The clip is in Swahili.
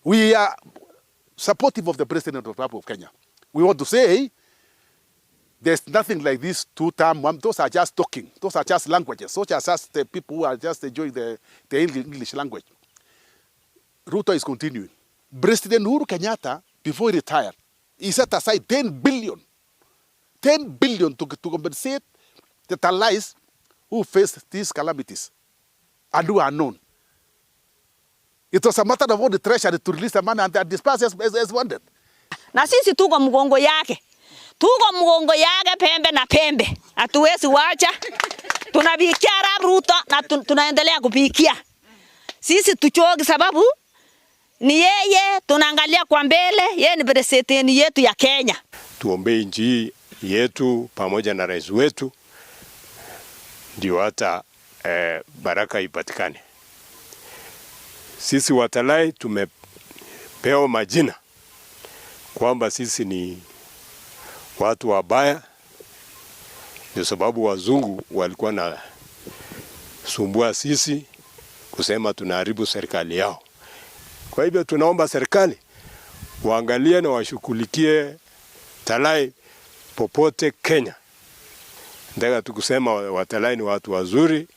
We are supportive of the President of the Republic of Kenya. We want to say there's nothing like this two-term one. Those are just talking. Those are just languages. Those are just the people who are just enjoying the English language. Ruto is continuing. President Uhuru Kenyatta, before he retired, he set aside 10 billion, 10 billion to compensate the Talais who faced these calamities and who are known. It was a matter of all the Treasury to release the money and they disperse as wanted. Na sisi tuko mgongo yake, tuko mgongo yake pembe na pembe, hatuwezi wacha. Tunapikia Arap Ruto na tunaendelea kupikia. Sisi tuchoki sababu ni yeye tunaangalia kwa mbele, yeye ni president yetu ya Kenya. Tuombee nchi hii yetu pamoja na rais wetu, ndio hata baraka ipatikane. Sisi Watalai tumepewa majina kwamba sisi ni watu wabaya, ndio sababu wazungu walikuwa na sumbua sisi kusema tunaharibu serikali yao. Kwa hivyo tunaomba serikali waangalie na washughulikie Talai popote Kenya. Nataka tu kusema Watalai ni watu wazuri.